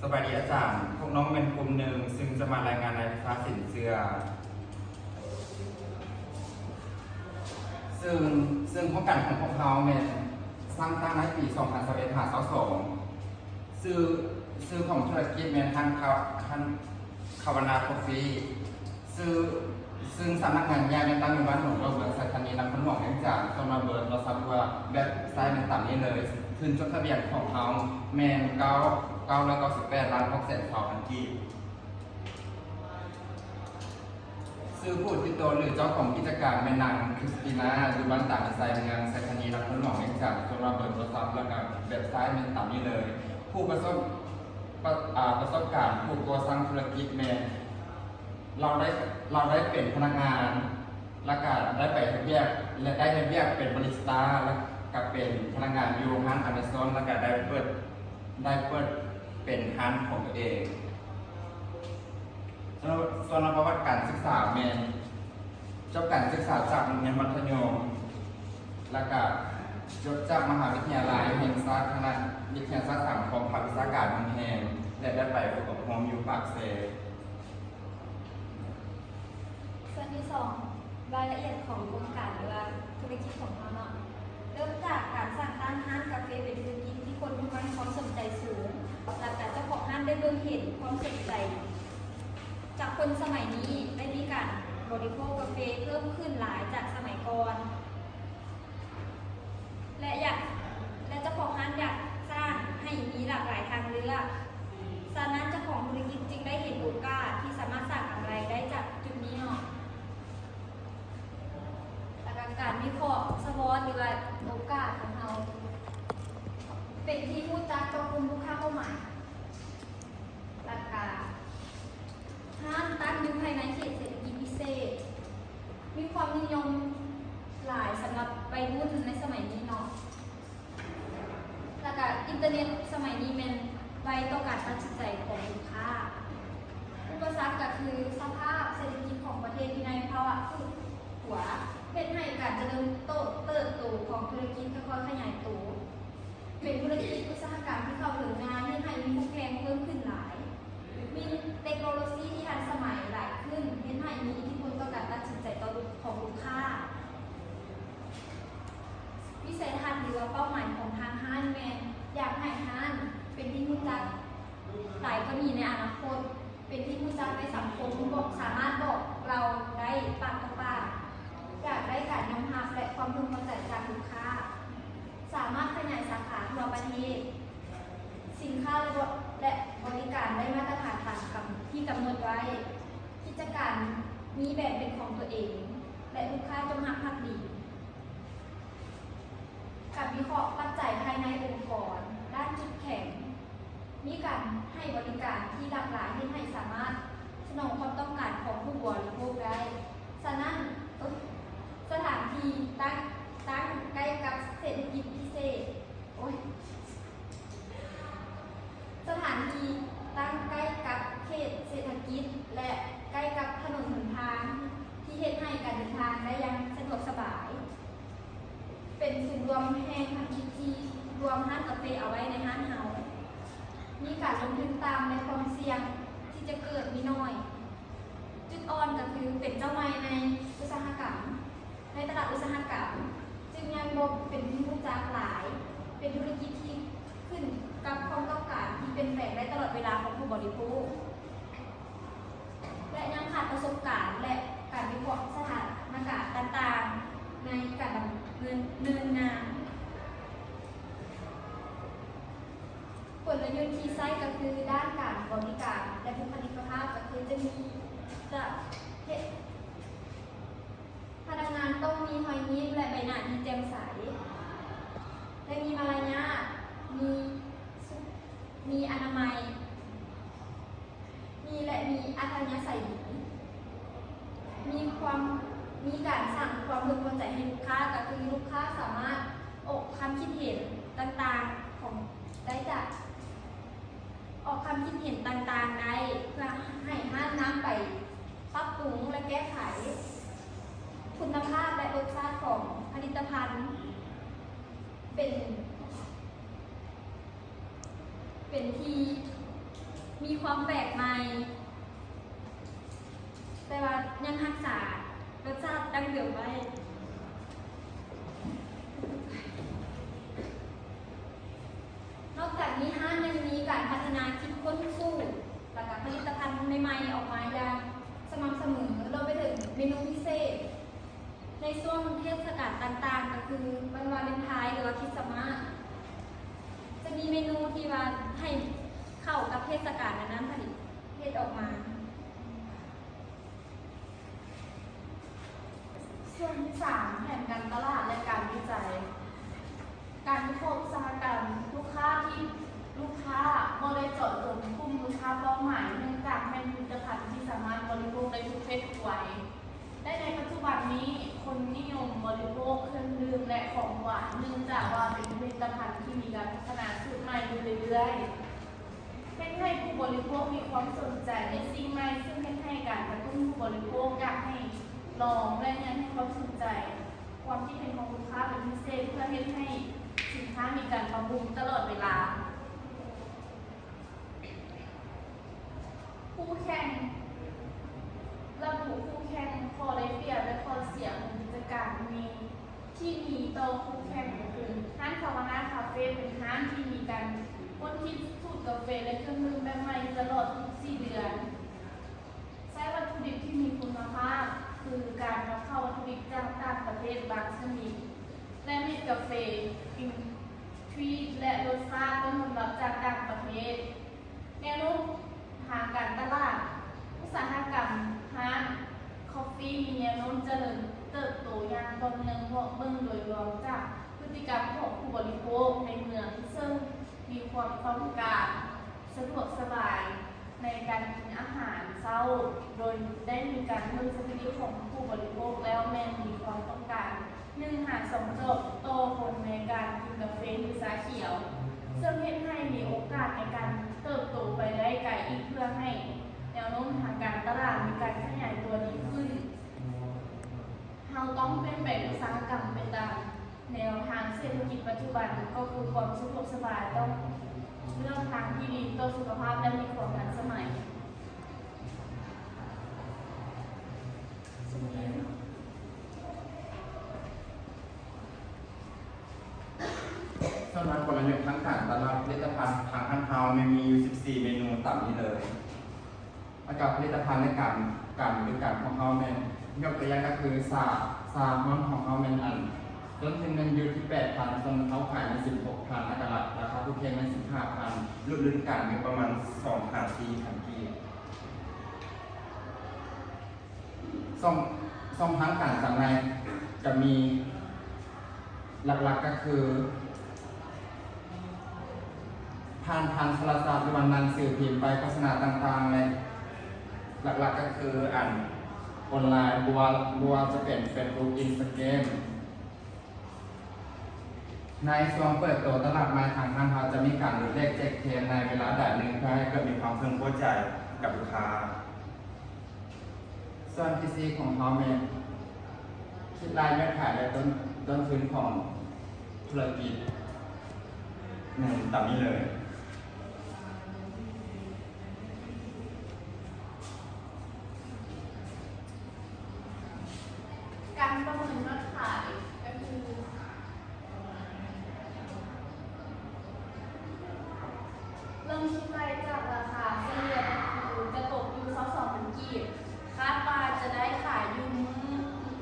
ສະບາຍດີອາຈານ, ພວກນ້ອງແມ່ນກຸ່ມໜຶ່ງ ຊຶ່ງຈະມາລາຍງານໃນວິຊາສິນເຊື່ອ. ຊຶ່ງ, ຊຶ່ງໂຄງການຂອງພວກເຮົາແມ່ນສ້າງຕັ້ງໃນປີສອງພັນຊາວເອັດຫາຊາວສອງ. ຊື່, ຊື່ຂອງທຸລະກິດແມ່ນຮ້ານຄາ, ຮ້ານຄາວານາຄອບຟີ. ຊຶ່ງ, ຊຶ່ງສຳນັກງານໃຫຍ່ແມ່ນຕັ້ງຢູ່ບ້ານໜອງດອກເບືອງ ໄຊທານີ ນະຄອນຫຼວງວຽງຈັນ. ສ່ວນວ່າເບີໂທລະສັບ ຫຼືວ່າເວັບໄຊແມ່ນຕາມນີ້ເລີຍ. ທຶນຈົດທະບຽນຂອງເຮົາແມ່ນເກົ້າ, ເກົ້າຮ້ອຍເກົ້າສິບແປດລ້ານຫົກແສນຊາວພັນກີບ. ຊື່ຜູ້ຕິດຕໍ່ ຫຼື ເຈົ້າຂອງກິດຈະການແມ່ນນາງ ຄຣິສຕິນາ ຢູ່ບ້ານຕານໄຊ ເມືອງໄຊທານີ ນະຄອນຫຼວງວຽງຈັນ. ສ່ວນວ່າເບີໂທລະສັບ ແລະ ກະເວັບໄຊແມ່ນຕາມນີ້ເລີຍ. ຜູ້ປະສົບ, ປະ, ອາ, ປະສົບການຜູ້ກໍ່ສ້າງທຸລະກິດແມ່ນ ລາວໄດ້, ລາວໄດ້ເປັນພະນັກງານ ແລະ ກະໄດ້ໄປເຮັດວຽກ ແລະ ໄດ້ເຮັດວຽກເປັນບາຣິສຕາ ແລະ ກະເປັນພະນັກງານຢູ່ໂຮງງານອາເມຊອນ ແລະ ກະໄດ້ເປີດ, ໄດ້ເປີດເປັນຮ້ານຂອງຕົວເອງ. ສ່ວນ, ສ່ວນປະຫວັດການສຶກສາແມ່ນ ຈົບການສຶກສາຈາກໂຮງຮຽນມັດທະຍົມ ແລະ ກະຈົບຈາກມະຫາວິທະຍາໄລແຫ່ງຊາດ ຄະນະວິທະຍາສາດສັງຄົມ ພາກວິຊາການໂຮງແຮມ ແລະ ໄດ້ໄປຝຶກອົບຮົມຢູ່ປາກເຊ. ສ່ວນທີສອງ ລາຍລະອຽດຂອງໂຄງການ ຫຼືວ່າທຸລະກິດຂອງເຮົາເນາະ. ເລີ່ມຈາກການສ້າງຕັ້ງຮ້ານກາເຟເປັນທຸລະກິດທີ່ຄົນໃຫ້ຄວາມສົນໃຈສູງ ຫຼັງຈາກເຈົ້າຂອງຮ້ານໄດ້ເບິ່ງເຫັນຄວາມສົນໃຈຈາກຄົນສະໄໝນີ້ ໄດ້ມີການບໍລິໂພກກາເຟເພີ່ມຂຶ້ນຫຼາຍຈາກສະໄໝກ່ອນ ແລະ ຢາກ, ແລະ ເຈົ້າຂອງຮ້ານຢາກສ້າງໃຫ້ມີຫຼາກຫຼາຍທາງເລືອກ. ສະນັ້ນເຈົ້າຂອງທຸລະກິດຈຶ່ງໄດ້ເຫັນໂອກາດທີ່ສາມາດສ້າງກຳໄລໄດ້ຈາກຈຸດນີ້ເນາະ. ແລ້ວກໍການວິເຄາະສະວອດ ຫຼືວ່າໂອກາດຂອງເຮົາ ເປັນທີ່ຮູ້ຈັກຕໍ່ກຸ່ມລູກຄ້າເປົ້າໝາຍ ແລ້ວກໍຮ້ານຕັ້ງຢູ່ພາຍໃນເຂດເສດຖະກິດພິເສດ ມີຄວາມນິຍົມຫຼາຍສຳລັບໄວລຸ້ນໃນສະໄໝນີ້ເນາະ. ແລ້ວກະອິນເຕີເນັດສະໄໝນີ້ແມ່ນໄວຕໍ່ການຕັດສິນໃຈຂອງລູກຄ້າ. ອຸປະສັກກະຄືສະພາບເສດຖະກິດຂອງປະເທດຢູ່ໃນພາວະຟືດຕົວ ເຮັດໃຫ້ການຈະເລີນໂຕ, ເຕີບໂຕຂອງທຸລະກິດຄ່ອຍໆຂະຫຍາຍໂຕ ເປັນທຸລະກິດອຸດສາຫະກຳທີ່ເຂົ້າເຖິງງ່າຍ, ເຮັດໃຫ້ມີຄູ່ແຂ່ງເພີ່ມຂຶ້ນຫຼາຍ, ມີເຕັກໂນໂລຊີທີ່ທັນສະໄໝຫຼາຍຂຶ້ນ, ເຮັດໃຫ້ມີອິດທິພົນຕໍ່ການຕັດສິນໃຈຕໍ່, ຂອງລູກຄ້າ. ວິໄສທັດ ຫຼືວ່າເປົ້າໝາຍຂອງທາງຮ້ານແມ່ນຢາກໃຫ້ຮ້ານເປັນທີ່ຮູ້ຈັກຫຼາຍກວ່ານີ້ໃນອະນາຄົດ, ເປັນທີ່ຮູ້ຈັກໃນສັງຄົມ, ບອກ, ສາມາດບອກເລົ່າໄດ້ປາກຕໍ່ປາກ, ຢາກໄດ້ການຍອມຮັບ ແລະ ຄວາມເພິ່ງພໍໃຈຈາກລູກຄ້າ, ສາມາດຂະຫຍາຍສາຂາທົ່ວປະເທດ, ສິນຄ້າ ແລະ ບໍ, ແລະ ບໍລິການໄດ້ມາດຕະຖານຕາມກຳ, ທີ່ກຳນົດໄວ້, ກິດຈະການມີແບບເປັນຂອງຕົວເອງ ແລະ ລູກຄ້າຈົ່ງຮັກພັກດີ. ການວິເຄາະປັດໄຈພາຍໃນອົງກອນ, ດ້ານຈຸດແຂງ, ມີການໃຫ້ບໍລິການທີ່ຫຼາກຫຼາຍ ເຮັດໃຫ້ສາມາດສະໜອງຄວາມຕ້ອງການຂອງຜູ້ບໍລິໂພກໄດ້. ສະນັ້ນ, ເອີ, ສະຖານທີ່ຕັ້ງ, ຕັ້ງໃກ້ກັບເສດຖະກິດພິເສດ, ໂອ້ຍ. ສະຖານທີ່ຕັ້ງໃກ້ກັບເຂດເສດຖະກິດ ແລະ ໃກ້ກັບຖະໜົນຫົນທາງ ທີ່ເຮັດໃຫ້ການເດີນທາງໄດ້ຢ່າງສະດວກສະບາຍ, ເປັນສູນລວມແຫ່ງທຳອິດທີ່ລວມຮ້ານກາເຟເອົາໄວ້ໃນຮ້ານເຮົາ, ມີການລົງທຶນຕ່ຳ ແລະ ຄວາມສ່ຽງທີ່ຈະເກີດມີໜ້ອຍ. ຈຸດອ່ອນກໍຄືເປັນເຈົ້າໃໝ່ໃນອຸດສາຫະກຳ, ໃນຕະຫຼາດອຸດສາຫະກຳ, ຈຶ່ງຍັງບໍ່ເປັນທີ່ຮູ້ຈັກຫຼາຍ, ເປັນທຸລະກິດທີ່ຂຶ້ນກັບຄວາມຕ້ອງການທີ່ປ່ຽນແປງໄດ້ຕະຫຼອດເວລາຂອງຜູ້ບໍລິໂພກ, ແລະ ຍັງຂາດປະສົບການ ແລະ ການວິເຄາະສະຖານະການຕ່າງໆ ໃນການດຳເນີນງານ. ກົນລະຍຸດທີ່ໃຊ້ກໍຄືດ້ານການບໍລິການ ແລະ ບຸກຄະລິກກະພາບ ກໍຄືຈະມີ ຈະເຮັດ ພະນັກງານຕ້ອງມີຮອຍຍິ້ມ ແລະ ໃບໜ້າທີ່ແຈ່ມໃສ ແລະ ມີມາລະຍາດ, ມີສຸ, ມີອະນາໄມ, ມີ ແລະ ມີອັດທະຍາໄສດີ, ມີຄວາມ, ມີການສ້າງຄວາມເພິ່ງພໍໃຈໃຫ້ລູກຄ້າ, ກໍຄືລູກຄ້າສາມາດອອກຄຳຄິດເຫັນຕ່າງໆຂອງ, ໄດ້ຈາກ, ອອກຄຳຄິດເຫັນຕ່າງໆໄດ້ ເພື່ອໃຫ້ຮ້ານນຳໄປປັບປຸງ ແລະ ແກ້ໄຂຄຸນນະພາບ ແລະ ລົດຊາດຂອງຜະລິດຕະພັນ ເປັນ, ເປັນທີ່ມີຄວາມແປກໃໝ່ ແຕ່ວ່າຍັງຮັກສາລົດຊາດດັ້ງເດີມໄວ້. ນອກຈາກນີ້ ຮ້ານຍັງມີການພັດທະນາຄິດຄົ້ນສູດ ແລະ ກະຜະລິດຕະພັນໃໝ່ໆອອກມາຢ່າງສະໝ່ຳສະເໝີ, ລວມໄປເຖິງເມນູພິເສດ ໃນຊ່ວງເທດສະການຕ່າງໆ ກໍຄືວັນວາເລນທາຍ ຫຼືວ່າຄຣິສຕະມາດ ຈະມີເມນູທີ່ວ່າໃຫ້ເຂົ້າກັບເທດສະການນັ້ນໆ ຜະລິດເຮັດອອກມາ. ສ່ວນທີສາມ ແຜນການຕະຫຼາດ ແລະ ການວິໄຈ. ການວິເຄາະອຸດສາຫະກຳ ລູກຄ້າທີ່ ລູກຄ້າບໍ່ໄດ້ເຈາະຈົງກຸ່ມລູກຄ້າເປົ້າໝາຍ ເນື່ອງຈາກແມ່ນຜະລິດຕະພັນທີ່ສາມາດບໍລິໂພກໄດ້ທຸກເພດທຸກໄວ ແລະ ໃນປັດຈຸບັນນີ້ ຄົນນິຍົມບໍລິໂພກເຄື່ອງດື່ມ ແລະ ຂອງຫວານ ເນື່ອງຈາກວ່າເປັນຜະລິດຕະພັນທີ່ມີການພັດທະນາສູດໃໝ່ຢູ່ເລື້ອຍໆ ເຮັດໃຫ້ຜູ້ບໍລິໂພກມີຄວາມສົນໃຈໃນສິ່ງໃໝ່ ເຊິ່ງເຮັດໃຫ້ການກະຕຸ້ນຜູ້ບໍລິໂພກຢາກໃຫ້ລອງ ແລະ ຍັງໃຫ້ຄວາມສົນໃຈ. ຄວາມຄິດເຫັນຂອງລູກຄ້າເປັນພິເສດ ເພື່ອເຮັດໃຫ້ສິນຄ້າມີການປັບປຸງຕະຫຼອດເວລາ. ຄູ່ແຂ່ງ ລະບຸຄູ່ແຂ່ງ, ຂໍ້ໄດ້ປຽບ ແລະ ຂໍ້ເສຍຂອງກິດຈະການມີ ທີ່ມີຕໍ່ຄູ່ແຂ່ງກໍຄື ຮ້ານຄາວານາຄາເຟ ເປັນຮ້ານທີ່ມີການຄົ້ນຄິດສູດກາເຟ ແລະ ເຄື່ອງດື່ມແບບໃໝ່ຢູ່ຕະຫຼອດທຸກໆສີ່ເດືອນ. ໃຊ້ວັດຖຸດິບທີ່ມີຄຸນນະພາບ ຄືການນຳເຂົ້າວັດຖຸດິບຈາກຕ່າງປະເທດບາງຊະນິດ ແລະ ເມັດກາເຟ, ກິ່ນທຣີດ ແລະ ລົດຊາດຕົ້ນຕຳລັບຈາກຕ່າງປະເທດ. ແນວໂນ້ມທາງການຕະຫຼາດ ອຸດສາຫະກຳຮ້ານຄອບຟີ ມີແນວໂນ້ມຈະເລີນເຕີບໂຕຢ່າງຕໍ່ເນື່ອງ ເພາະເບິ່ງໂດຍລວມຈາກພຶດຕິກຳຂອງຜູ້ບໍລິໂພກໃນເມືອງ ເຊິ່ງມີຄວາມຕ້ອງການສະດວກສະບາຍ ໃນການກິນອາຫານເຊົ້າ ໂດຍໄດ້ມີການເບິ່ງສະຖິຕິຂອງຜູ້ບໍລິໂພກແລ້ວ ແມ່ນມີຄວາມຕ້ອງການໜຶ່ງຫາສອງຈອກຕໍ່ຄົນໃນການກິນກາເຟ ຫຼື ຊາຂຽວ ເຊິ່ງເຮັດໃຫ້ມີໂອກາດໃນການເຕີບໂຕໄປໄດ້ໄກອີກ ເພື່ອໃຫ້ແນວໂນ້ມທາງການຕະຫຼາດມີການຂະຫຍາຍຕົວດີຂຶ້ນ. ເຮົາຕ້ອງປ່ຽນແປງອຸດສາຫະກຳໄປຕາມແນວທາງເສດຖະກິດປັດຈຸບັນ ກໍຄືຄວາມສະດວກສະບາຍ, ຕ້ອງເລືອກທາງທີ່ດີຕໍ່ສຸຂະພາບ ແລະ ມີຄວາມທັນສະໄໝ. ສຳລັບກົນລະຍຸດທາງການຕະຫຼາດຜະລິດຕະພັນ ທາງຮ້ານເຮົາແມ່ນມີຢູ່ສິບສີ່ເມນູຕາມນີ້ເລີຍ. ແລ້ວກໍຜະລິດຕະພັນ ແລະ ການ ການບໍລິການຂອງເຮົາແມ່ນ ຍົກຕົວຢ່າງກໍຄືຊາ ຊາຮ້ອນຂອງເຮົາແມ່ນອັນ ຕົ້ນທຶນແມ່ນຢູ່ທີ່ແປດພັນ ສ່ວນເຮົາຂາຍໃນສິບຫົກພັນ ແລ້ວກໍລາ ລາຄາຄູ່ແຂ່ງແມ່ນສິບຫ້າພັນ ຫຼຸດ ຫຼຸດການຢູ່ປະມານສອງຫາສີ່ພັນກີບ. ຊ່ອງ ຊ່ອງທາງການຈຳໜ່າຍກໍມີ ຫຼັກໆກໍຄື ຜ່ານທາງໂທລະສັບ ຫຼືວ່າໜັງສືພິມ, ປ້າຍໂຄສະນາຕ່າງໆ ແລະ ຫຼັກໆກໍຄືອັນອອນລາຍ ບໍ່ວ່າ ບໍ່ວ່າຈະເປັນເຟສບຸກ, ອິນສະຕາແກຣມ. ໃນຊ່ວງເປີດໂຕຕະຫຼາດໃໝ່, ທາງຮ້ານເຮົາຈະມີການຫຼຸດແລກແຈກແຖມໃນເວລາໃດໜຶ່ງ ເພື່ອໃຫ້ເກີດມີຄວາມເພິ່ງພໍໃຈກັບລູກຄ້າ. ສ່ວນທີສີ່ຂອງເຮົາແມ່ນຄິດລາຍຍອດຂາຍ ແລະ ຕົ້ນ ຕົ້ນທຶນຂອງທຸລະກິດ ແມ່ນຕາມນີ້ເລີຍ. ການປະເມີນຍອດຂາຍກໍຄື ເລີ່ມຄິດໄລ່ຈາກລາຄາສະເລ່ຍກໍຄືຈະຕົກຢູ່ຊາວສອງພັນກີບ, ຄາດວ່າຈະໄດ້ຂາຍຢູ່ມື້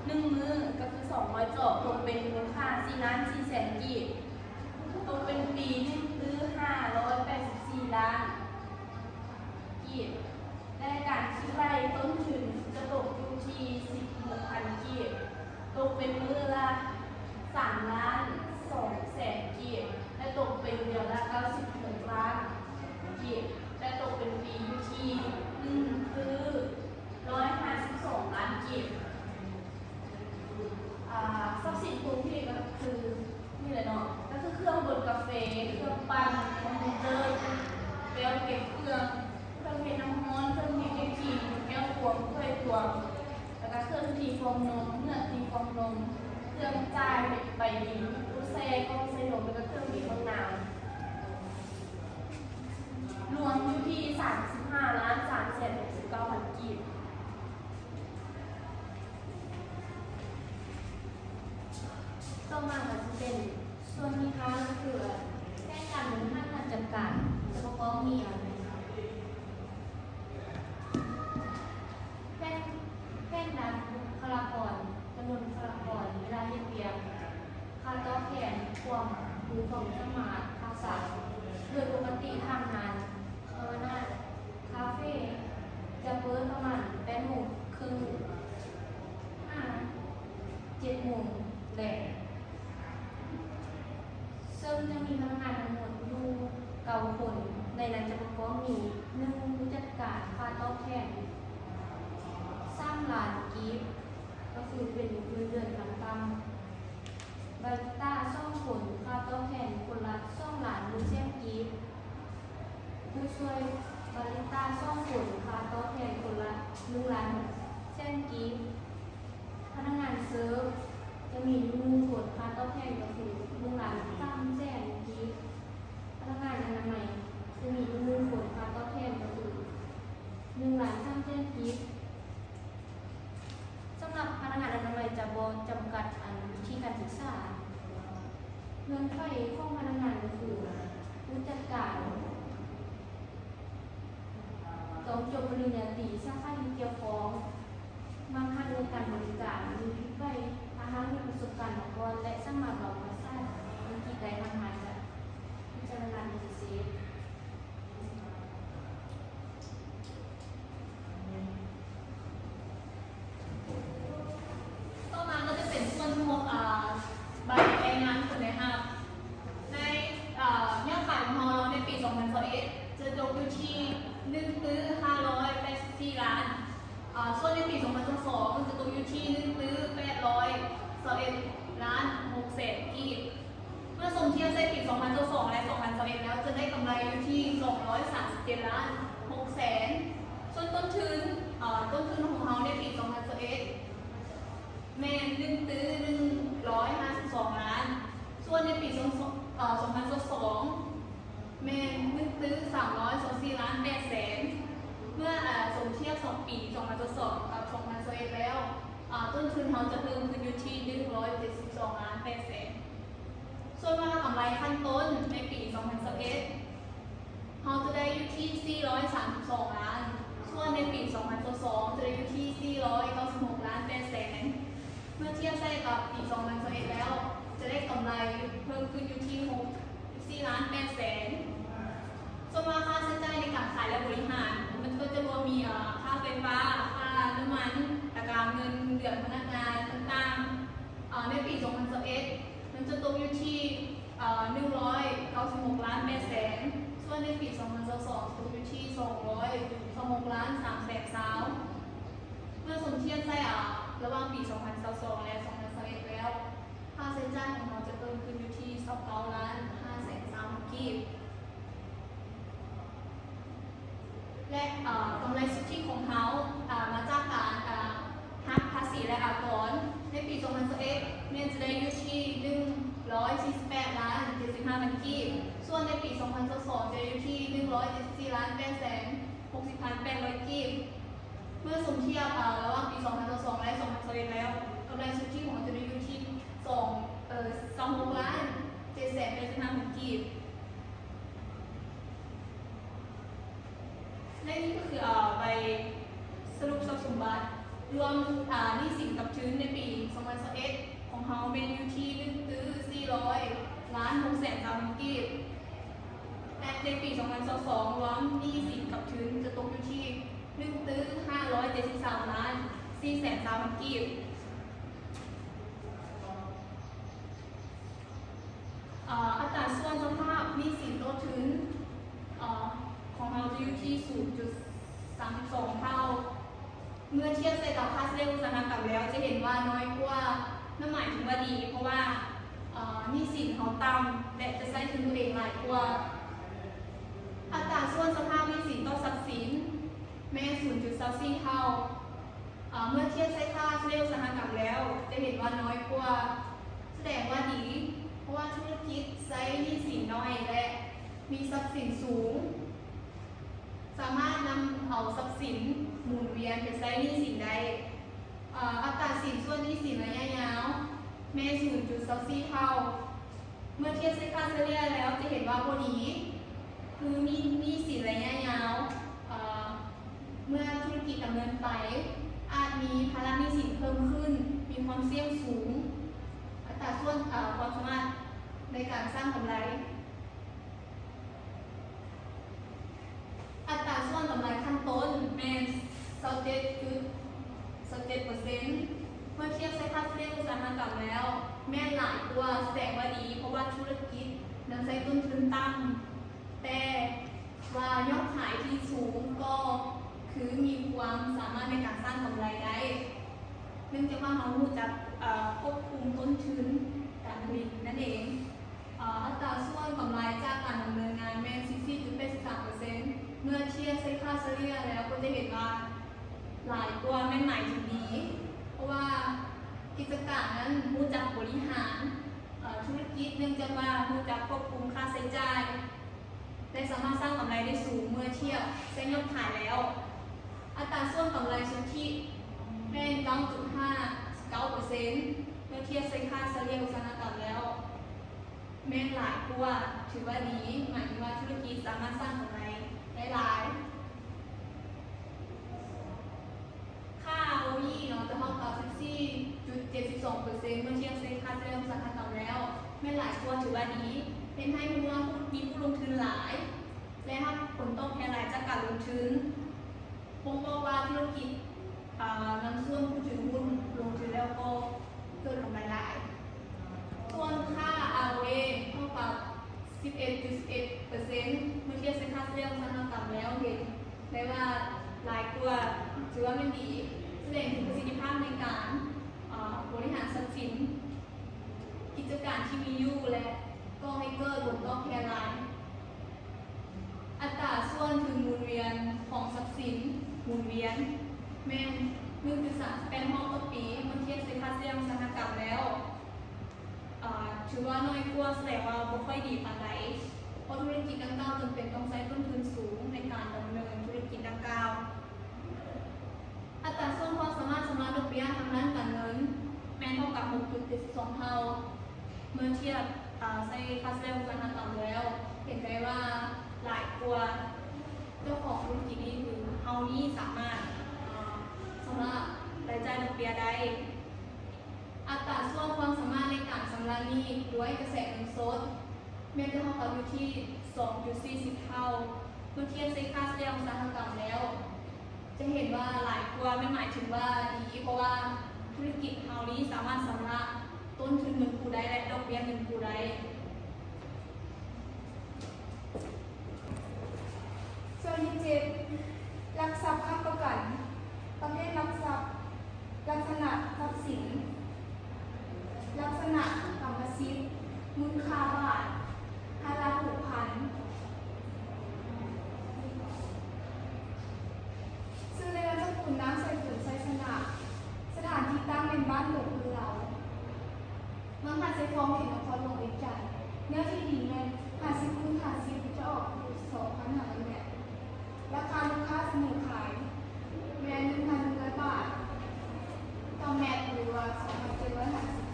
ໜຶ່ງມື້ກໍຄືສອງຮ້ອຍຈອກ, ຕົກເປັນມູນຄ່າສີ່ລ້ານສີ່ແສນກີບ, ຕົກເປັນປີໜຶ່ງຄືຫ້າຮ້ອຍແປດສິບສີ່ລ້ານ ກີບ ແລະ ການຄິດໄລ່ຕົ້ນທຶນຈະຕົກຢູ່ທີ່ສິບຫົກພັນກີບ, ຕົກເປັນມື້ລະສາມລ້ານສອງແສນກີບ ແລະ ຕົກເປັນເດືອນລະເກົ້າສິບຫົກລ້ານກີບ ແລະ ຕົກເປັນປີຢູ່ທີ່ໜຶ່ງຄືຮ້ອຍຫ້າສິບສອງລ້ານກີບ. ອ່າ ຊັບສິນຄົງທີ່ກໍຄື ນີ້ແຫຼະເນາະ ກໍຄືເຄື່ອງບົດກາເຟ, ເຄື່ອງປັ່ນ, ຄອມພິວເຕີ, ແກ້ວເກັບເຄື່ອງ, ເຄື່ອງເຮັດນ້ຳຮ້ອນ, ເຄື່ອງບີບເປັບຊີນ, ແກ້ວຕວງ, ຖ້ວຍຕວງ, ແລ້ວກໍເຄື່ອງຕີຟອງນົມ, ເໝືອກຕີຟອງນົມ, ເຄື່ອງຈ່າຍໃບບິນ, ຕູ້ແຊ່, ກ້ອງໃສ່ນົມ, ແລ້ວກໍເຄື່ອງບີບບັກນາວ. າມສິບຫ້າລ້ານສາມແສນຫົກສິບເກົ້າພັນກີບ. ຕໍ່ມາກໍຊິເປັນສ່ວນທີ່ຫ້າ ກໍຄືແຜນການບໍລິຫານຈັດການຈຳປະກອບໜີ້. ແຜນ ແຜນດ້ານບຸກຄະລາກອນ, ຈຳນວນບຸກຄະລາກອນ, ເວລາເຮັດວຽກ, ຄ່າຕອບແທນຄວາມຮູ້ຄວາມສາມາດທັກສະ. ໂດຍປົກກະຕິທາງງານເອີນາຄາເຟຈະເປີດປະມານແປດໂມງເຄິ່ງຫາເຈັດໂມງແລງ, ເຊິ່ງຈະມີພະນັກງານທັງໝົດຢູ່ເກົ້າຄົນ. ໃນນັ້ນຈະປະກອບມີ ໜຶ່ງ ຜູ້ຈັດການ, ຄ່າຕອບແທນສາມລ້ານກີບ ກໍຄືເປັນເງິນເດືອນຂັ້ນຕ່ຳ. ບາຣິສຕາສອງຄົນ, ຄ່າຕອບແທນຄົນລະສອງລ້ານໜຶ່ງແສນກີບ. ຜູ້ຊ່ວຍບາຣິສຕາສອງຄົນ, ຄ່າຕອບແທນຄົນລະໜຶ່ງລ້ານຫົກແສນກີບ. ພະນັກງານເສີບຈະມີຢູ່ໜຶ່ງຄົນ, ຄ່າຕອບແທນກໍຄືໜຶ່ງລ້ານສາມແສນກີບ. ພະນັກງານອະນາໄມຈະມີຢູ່ໜຶ່ງຄົນ, ຄ່າຕອບແທນກໍຄືໜຶ່ງລ້ານສາມແສນກີບ. ສຳລັບພະນັກງານອະນາໄມຈະບໍ່ຈຳກັດອັນວຸດທິການສຶກສາ. ເງື່ອນໄຂຂອງພະນັກງານກໍຄື ຜູ້ຈັດການຕ້ອງຈົບປະລິນຍາຕີສາຂາທີ່ກ່ຽວຂ້ອງ, ມັກຮັກໃນການບໍລິການ, ມີວິໄກ, ຖ້າຫາກມີປະສົບການມາກ່ອນ ແລະ ສາມາດເວົ້າພາສາອັງກິດໄດ້, ທາງງານຈະພິຈາລະນາປະຕິເສດ. ຕໍ່ມາກໍຈະເປັນສ່ວນຂອງ ອາ ໃບລາຍງານຜົນໄດ້ຮັບ. ໃນ ອາ ຍອດຂາຍຂອງເຮົາເນາະ ໃນປີສອງພັນຊາວເອັດ ຈະຕົກຢູ່ທີ່ໜຶ່ງຕື້ຫ້າຮ້ອຍແປດສິບສີ່ລ້ານ, ອາ ສ່ວນໃນປີສອງພັນຊາວສອງ ຈະຕົກຢູ່ທີ່ໜຶ່ງຕື້ແປດຮ້ອຍຊາວເອັດລ້ານຫົກແສນກີບ. ເມື່ອສົມທຽບໃສ່ປີສອງພັນຊາວສອງ ແລະ ສອງພັນຊາວເອັດແລ້ວ ຈະໄດ້ກຳໄລຢູ່ທີ່ສອງຮ້ອຍສາມສິບເຈັດລ້ານຫົກແສນ. ສ່ວນຕົ້ນທຶນ ເອີ ຕົ້ນທຶນຂອງເຮົາໃນປີສອງພັນຊາວເອັດແມ່ນໜຶ່ງຕື້ໜຶ່ງຮ້ອຍຫ້າສິບສອງລ້ານ, ສ່ວນໃນປີສອງ ເອີ ສອງພັນຊາວສອງແມ່ນໜຶ່ງຕື້ສາມຮ້ອຍຊາວສີ່ລ້ານແປດແສນ. ເມື່ອ ເອີ ສົມທຽບສອງປີ ສອງພັນຊາວສອງກັບສອງພັນຊາວເອັດແລ້ວ ອາ ຕົ້ນທຶນເຮົາຈະເພີ່ມຂຶ້ນຢູ່ທີ່ໜຶ່ງຮ້ອຍເຈັດສິບສອງລ້ານແປດແສນ. ສ່ວນວ່າກຳໄລຂັ້ນຕົ້ນໃນປີສອງພັນຊາວເອັດ ເຮົາຈະໄດ້ຢູ່ທີ່ສີ່ຮ້ອຍສາມສິບສອງລ້ານ, ສ່ວນໃນປີສອງພັນຊາວສອງຈະໄດ້ຢູ່ທີ່ສີ່ຮ້ອຍເກົ້າສິບຫົກລ້ານແປດແສນ. ເມື່ອທຽບໃສ່ກັບປີສອງພັນຊາວເອັດແລ້ວ ຈະໄດ້ກຳໄລເພີ່ມຂຶ້ນຢູ່ທີ່ຫົກສິບສີ່ລ້ານແປດແສນ. ສ່ວນວ່າຄ່າໃຊ້ຈ່າຍໃນການຂາຍ ແລະ ບໍລິຫານ ມັນກໍຈະລວມມີ ເອີ ຄ່າໄຟຟ້າ, ຄ່ານ້ຳມັນ ແລ້ວກະເງິນເດືອນພະນັກງານຕ່າງໆ. ເອີ ໃນປີສອງພັນຊາວເອັດ ມັນຈະຕົກຢູ່ທີ່ ເອີ ໜຶ່ງຮ້ອຍເກົ້າສິບຫົກລ້ານແປດແສນ, ສ່ວນໃນປີສອງພັນຊາວສອງ ຕົກຢູ່ທີ່ສອງຮ້ອຍຊາວຫົກລ້ານສາມແສນຊາວ. ເມື່ອສົມທຽບໃສ່ ເອີ ລະຫວ່າງປີສອງພັນຊາວສອງ ແລະ ສອງພັນຊາວເອັດແລ້ວ ຄ່າໃຊ້ຈ່າຍຂອງເຮົາຈະເພີ່ມຂຶ້ນຢູ່ທີ່ຊາວເກົ້າລ້ານຫ້າແສນຊາວພັນກີບ. ແລະ ເອີ ກຳໄລສຸດທິຂອງເຮົາ ເອີ ມາຈາກການ ເອີ ຫັກພາສີ ແລະ ອາກອນ ໃນປີສອງພັນຊາວເອັດ ແມ່ນຈະໄດ້ຢູ່ທີ່ໜຶ່ງຮ້ອຍສີ່ສິບແປດລ້ານເຈັດສິບຫ້າພັນກີບ, ສ່ວນໃນປີສອງພັນຊາວສອງ ຈະໄດ້ຢູ່ທີ່ໜຶ່ງຮ້ອຍເຈັດສິບສີ່ລ້ານແປດແສນຫົກສິບພັນແປດຮ້ອຍກີບ. ເມື່ອສົມທຽບ ເອີ ລະຫວ່າງປີສອງພັນຊາວສອງ ແລະ ສອງພັນຊາວເອັດແລ້ວ ກຳໄລສຸດທິຂອງເຮົາຈະໄດ້ຢູ່ທີ່ສອງ ເອີ ຊາວຫົກລ້ານເຈັດແສນແປດສິບຫ້າພັນກີບ. ແລະ ນີ້ກໍຄື ເອີ ໃບສະຫຼຸບຊັບສົມບັດລວມ ອາ ໜີ້ສິນກັບທຶນໃນປີສອງພັນຊາວເອັດ ຂອງເຮົາແມ່ນຢູ່ທີ່ໜຶ່ງຕື້ສີ່ຮ້ອຍລ້ານຫົກແສນຊາວພັນກີບ ແລະ ໃນປີສອງພັນຊາວສອງ ລວມໜີ້ສິນກັບທຶນຈະຕົກຢູ່ທີ່ໜຶ່ງຕື້ຫ້າຮ້ອຍເຈັດສິບສາມລ້ານສີ່ແສນຊາວພັນກີບ. ເອີ ອັດຕາສ່ວນສະພາບໜີ້ສິນຕໍ່ທຶນ ເອີ ຂອງເຮົາຈະຢູ່ທີ່ສູນຈຸດສາມສິບສອງເທົ່າ. ເມື່ອທຽບໃສ່ກັບຄ່າສະເລ່ຍອຸດສາຫະກຳແລ້ວ ຈະເຫັນວ່ານ້ອຍກວ່າ, ນັ້ນໝາຍເຖິງວ່າດີ ເພາະວ່າ ເອີ ໜີ້ສິນເຮົາຕ່ຳ ແລະ ຈະໃຊ້ທຶນຕົວເອງຫຼາຍກວ່າ. ອັດຕາສ່ວນສະພາບໜີ້ສິນຕໍ່ຊັບສິນແມ່ນສູນຈຸດຊາວສີ່ເທົ່າ. ເອີ ເມື່ອທຽບໃສ່ຄ່າສະເລ່ຍອຸດສາຫະກຳແລ້ວ ຈະເຫັນວ່ານ້ອຍກວ່າ, ສະແດງວ່າດີ ເພາະວ່າທຸລະກິດໃຊ້ໜີ້ສິນໜ້ອຍ ແລະ ມີຊັບສິນສູງ. ສາມາດນຳເອົາຊັບສິນໝູນວຽນໄປໃຊ້ໜີ້ສິນໄດ້. ເອີ ອັດຕາສິນສ່ວນໜີ້ສິນໄລຍະຍາວແມ່ນສູນຈຸດຊາວສີ່ເທົ່າ. ເມື່ອທຽບໃສ່ຄ່າສະເລ່ຍແລ້ວຈະເຫັນວ່າບໍ່ດີ ຄືມີໜີ້ສິນໄລຍະຍາວ ເອີ ເມື່ອທຸລະກິດດຳເນີນໄປ ອາດມີພາລະໜີ້ສິນເພີ່ມຂຶ້ນ, ມີຄວາມສ່ຽງສູງ. ອັດຕາສ່ວນ ເອີ ຄວາມສາມາດໃນການສ້າງກຳໄລ. ອັດຕາສ່ວນກຳໄລຂັ້ນຕົ້ນແມ່ນຊາວເຈັດຈຸດຊາວເຈັດເປີເຊັນ ເມື່ອທຽບໃສ່ຄ່າສະເລ່ຍອຸດສາຫະກຳແລ້ວ ແມ່ນຫຼາຍກວ່າ ສະແດງວ່າດີ ເພາະວ່າທຸລະກິດນຳໃຊ້ຕົ້ນທຶນຕ່ຳ, ແຕ່ວ່າຍອດຂາຍທີ່ສູງກໍຄືມີຄວາມສາມາດໃນການສ້າງກຳໄລໄດ້ ເນື່ອງຈາກວ່າເຮົາຮູ້ຈັກ ເອີ ຄວບຄຸມຕົ້ນທຶນການຜະລິດນັ້ນເອງ. ເອີ ອັດຕາສ່ວນກຳໄລຈາກການດຳເນີນງານແມ່ນສິບສີ່ຈຸດແປດສິບສາມເປີເຊັນ ເມື່ອທຽບໃສ່ຄ່າສະເລ່ຍແລ້ວກໍຈະເຫັນວ່າຫຼາຍກວ່າແມ່ນໝາຍເຖິງດີ ເພາະວ່າກິດຈະການນັ້ນຮູ້ຈັກບໍລິຫານ ເອີ ທຸລະກິດ ເນື່ອງຈາກວ່າຮູ້ຈັກຄວບຄຸມຄ່າໃຊ້ຈ່າຍ ແລະ ສາມາດສ້າງກຳໄລໄດ້ສູງເມື່ອທຽບໃສ່ຍອດຂາຍແລ້ວ. ອັດຕາສ່ວນກຳໄລສຸດທິແມ່ນເກົ້າຈຸດຫ້າເກົ້າເປີເຊັນ ເມື່ອທຽບໃສ່ຄ່າສະເລ່ຍອຸດສາຫະກຳແລ້ວ ແມ່ນຫຼາຍກວ່າ ຖືວ່າດີ ໝາຍເຖິງວ່າທຸລະກິດສາມາດສ້າງກຳໄລໄດ້ຫຼາຍ. ຄ່າ ROE ເນາະ ຈະເທົ່າກັບສິບສີ່ຈຸດເຈັດສິບສອງເປີເຊັນ ເມື່ອທຽບໃສ່ຄ່າສະເລ່ຍອຸດສາຫະກຳແລ້ວ ແມ່ນຫຼາຍກວ່າ ຖືວ່າດີ ເຮັດໃຫ້ຮູ້ວ່າມີຜູ້ລົງທຶນຫຼາຍ ແລະ ຮັບຜົນຕອບແທນຫຼາຍຈາກການລົງທຶນ ບົ່ງບອກວ່າທຸລະກິດ ອາ ນຳສ່ວນຜູ້ຖືຮຸ້ນລົງທຶນແລ້ວກໍເກີດກຳໄລຫຼາຍ. ສ່ວນຄ່າ ROA ເທົ່າກັບສິບເອັດຈຸດສິບເອັດເປີເຊັນ ເມື່ອທຽບໃສ່ຄ່າສະເລ່ຍອຸດສາຫະກຳແລ້ວ ເຫັນໄດ້ວ່າຫຼາຍກວ່າ ຖືວ່າແມ່ນດີ ສະແດງເຖິງປະສິດທິພາບໃນການ ອາ ບໍລິຫານຊັບສິນ ກິດຈະການທີ່ມີຢູ່ ແລະ ກໍ່ໃຫ້ເກີດຜົນຕອບແທນຫຼາຍ. ອັດຕາສ່ວນທຶນໝູນວຽນຂອງຊັບສິນໝູນວຽນແມ່ນໜຶ່ງຈຸດສາມແປດຮອບຕໍ່ປີ ເມື່ອທຽບໃສ່ຄ່າສະເລ່ຍອຸດສາຫະກຳແລ້ວ ອາ ຖືວ່າໜ້ອຍກວ່າ ສະແດງວ່າບໍ່ຄ່ອຍດີປານໃດ ເພາະທຸລະກິດດັ່ງກ່າວຈຳເປັນຕ້ອງໃຊ້ຕົ້ນທຶນສູງໃນການດຳເນີນທຸລະກິດດັ່ງກ່າວ. ອັດຕາສ່ວນຄວາມສາມາດຊຳລະດອກເບ້ຍທາງດ້ານການເງິນແມ່ນເທົ່າກັບຫົກຈຸດເຈັດສິບສອງເທົ່າ ເມື່ອທຽບ ອາ ໃສ່ຄ່າສະເລ່ຍອຸດສາຫະກຳແລ້ວ ເຫັນໄດ້ວ່າຫຼາຍກວ່າເຈົ້າຂອງທຸລະກິດນີ້ ຄືເຮົານີ້ສາມາດ ອາ ຊຳລະລາຍຈ່າຍດອກເບ້ຍໄດ້. ອັດຕາສ່ວນຄວາມສາມາດໃນການຊຳລະໜີ້ດ້ວຍກະແສເງິນສົດ ແມ່ນຈະເທົ່າກັບຢູ່ທີ່ສອງຈຸດສີ່ສິບເທົ່າ ເມື່ອທຽບໃສ່ຄ່າສະເລ່ຍອຸດສາຫະກຳແລ້ວ ຈະເຫັນວ່າຫຼາຍກວ່າ ແມ່ນໝາຍເຖິງວ່າດີ ເພາະວ່າທຸລະກິດເຮົານີ້ສາມາດຊຳລະຕົ້ນທຶນເງິນກູ້ໄດ້ ແລະ ດອກເບ້ຍເງິນກູ້ໄດ້. ສ່ວນທີເຈັດ ຫຼັກຊັບຄ້ຳປະກັນ ປະເພດຫຼັກຊັບ ລັກສະນະຊັບສິນ ລັກສະນະກຳມະສິດ ມູນຄ່າບ້ານ ຮາຍຮັບຜູກພັນ. ຊື່ ແລະ ນາມສະກຸນ ນາງ ໄຊຝຸນ ໄຊຊະນະ. ສະຖານທີ່ຕັ້ງແມ່ນບ້ານດົງເຮືອງ ເມືອງຫາດຊາຍຟອງ ເຂດນະຄອນຫຼວງວຽງຈັນ. ເນື້ອທີ່ດິນແມ່ນຫ້າສິບຄູນຫ້າສິບ ຈະອອກຢູ່ສອງພັນຫ້າຮ້ອຍແມັດ. ລາຄາລູກຄ້າສະເໜີຂາຍແມ່ນໜຶ່ງພັນໜຶ່ງຮ້ອຍບາດຕໍ່ແມັດ ຫຼືວ່າສອງພັນເຈັດຮ້ອຍຫ້າສິບ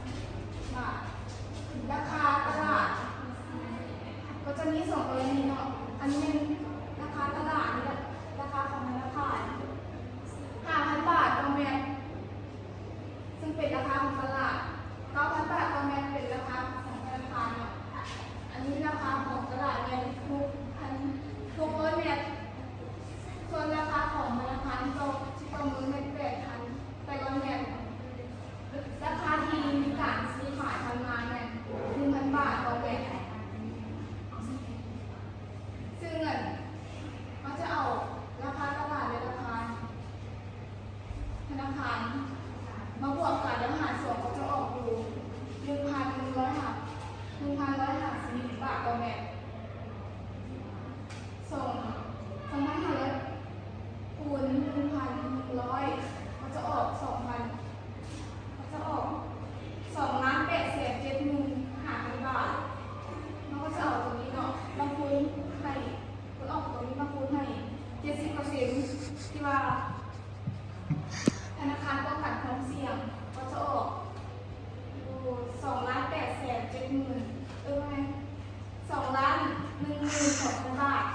ບາດ. ລາຄາຕະຫຼາດ ໜຶ່ງໝື່ນສອງພັນບາດ.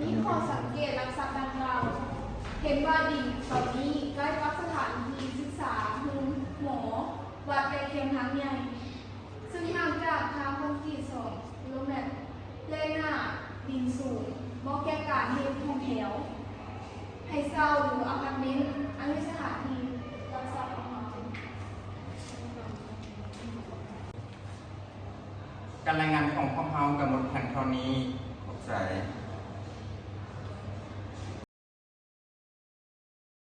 ມີຂໍ້ສັງເກດຫຼັກຊັບດັ່ງກ່າວ ເຫັນວ່າດິນເຫຼົ່ານີ້ໃກ້ກັບສະຖານທີ່ສຶກສາໂຮງໝໍ ວັດ ແລະ ແຄມທາງໃຫຍ່ ຊຶ່ງຫ່າງຈາກທາງຄອນກຣີດສອງກິໂລແມັດ ແລະ ໜ້າດິນສູງ ເໝາະແກ່ການເຮັດຫ້ອງແຖວ ໃຫ້ເຊົ່າ ຫຼື ອາພາດເມັນ ອັນມີສະຖານທີ່ລັກຊັບຂອງເຮົາ. ການລາຍງານຂອງພວກເຮົາກໍໝົດພຽງເທົ່ານີ້. ຂອບໃຈ.